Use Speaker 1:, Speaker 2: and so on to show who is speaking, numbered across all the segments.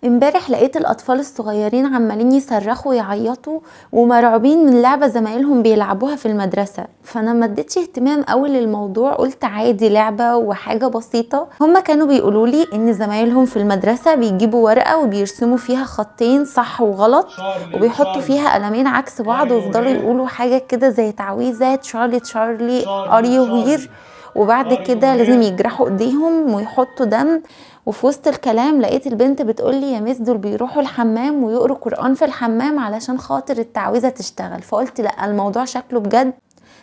Speaker 1: امبارح لقيت الاطفال الصغيرين عمالين يصرخوا ويعيطوا ومرعوبين من لعبه زمايلهم بيلعبوها في المدرسة، فانا ما اديتش اهتمام قوي للموضوع، قلت عادي لعبه وحاجه بسيطة. هما كانوا بيقولوا لي ان زمايلهم في المدرسة بيجيبوا ورقة وبيرسموا فيها خطين صح وغلط وبيحطوا فيها قلمين عكس بعض ويفضلوا يقولوا حاجة كده زي تعويذه Charlie Charlie are you here، وبعد كده لازم يجرحوا ايديهم ويحطوا دم. وفي وسط الكلام لقيت البنت بتقولي يا مس دول بيروحوا الحمام ويقروا قرآن في الحمام علشان خاطر التعويذة تشتغل. فقلت لا الموضوع شكله بجد.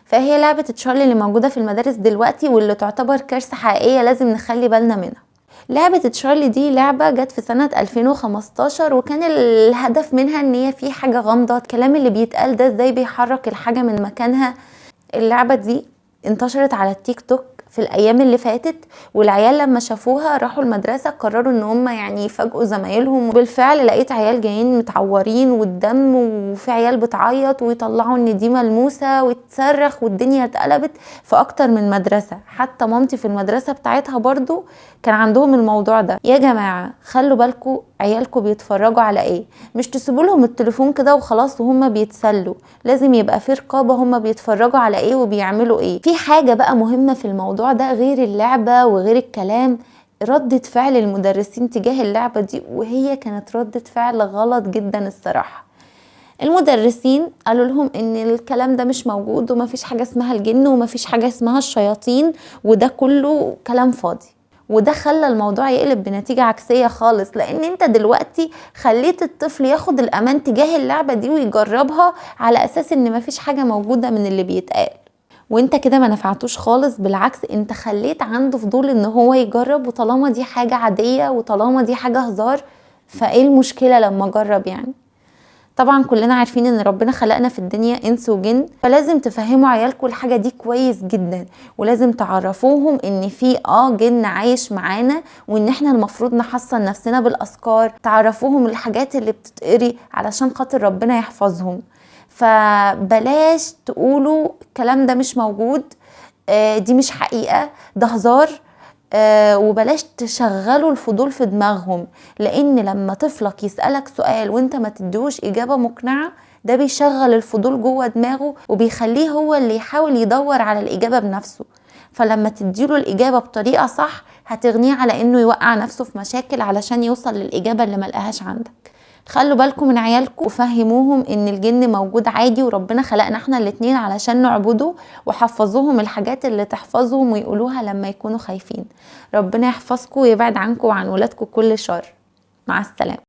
Speaker 1: فهي لعبة تشارلي اللي موجودة في المدارس دلوقتي واللي تعتبر كارثة حقيقية لازم نخلي بالنا منها. لعبة تشارلي دي لعبة جت في سنة 2015، وكان الهدف منها ان هي في حاجة غامضة، الكلام اللي بيتقال ده ازاي بيحرك الحاجة من مكانها. اللعبة دي انتشرت على التيك توك في الايام اللي فاتت، والعيال لما شافوها راحوا المدرسة قرروا ان هم يعني يفاجئوا زمايلهم، وبالفعل لقيت عيال جايين متعورين والدم، وفي عيال بتعيط ويطلعوا ان دي ملموسة وتصرخ، والدنيا اتقلبت في اكتر من مدرسه. حتى مامتي في المدرسة بتاعتها برضو كان عندهم الموضوع ده. يا جماعة خلوا بالكم عيالكم بيتفرجوا على ايه، مش تسيبوا لهم التليفون كده وخلاص وهم بيتسلوا، لازم يبقى في رقابه هم بيتفرجوا على ايه وبيعملوا ايه. في حاجة بقى مهمة في الموضوع ده غير اللعبة وغير الكلام، ردة فعل المدرسين تجاه اللعبة دي، وهي كانت ردة فعل غلط جدا الصراحة. المدرسين قالوا لهم ان الكلام ده مش موجود ومفيش حاجة اسمها الجن ومفيش حاجة اسمها الشياطين وده كله كلام فاضي، وده خلى الموضوع يقلب بنتيجة عكسية خالص، لان انت دلوقتي خليت الطفل ياخد الامان تجاه اللعبة دي ويجربها على اساس ان مفيش حاجة موجودة من اللي بيتقال، وانت كده ما نفعتوش خالص. بالعكس انت خليت عنده فضول ان هو يجرب، وطالما دي حاجة عادية وطالما دي حاجة هزار فايه المشكلة لما اجرب يعني. طبعا كلنا عارفين ان ربنا خلقنا في الدنيا انس وجن، فلازم تفهموا عيالكم الحاجة دي كويس جدا، ولازم تعرفوهم ان في جن عايش معانا، وان احنا المفروض نحصن نفسنا بالاذكار، تعرفوهم الحاجات اللي بتتقري علشان خاطر ربنا يحفظهم. فبلاش تقولوا الكلام ده مش موجود، دي مش حقيقة، ده هزار، وبلاش تشغلوا الفضول في دماغهم، لان لما طفلك يسألك سؤال وانت ما تديهوش اجابة مقنعة ده بيشغل الفضول جوه دماغه وبيخليه هو اللي يحاول يدور على الاجابة بنفسه. فلما تديله الاجابة بطريقة صح هتغنيه على انه يوقع نفسه في مشاكل علشان يوصل للاجابة اللي ملقاهاش عندك. خلوا بالكم من عيالكم وفهموهم ان الجن موجود عادي وربنا خلقنا احنا الاتنين علشان نعبده، وحفظوهم الحاجات اللي تحفظهم ويقولوها لما يكونوا خايفين. ربنا يحفظكم ويبعد عنكم وعن ولادكم كل شر. مع السلامة.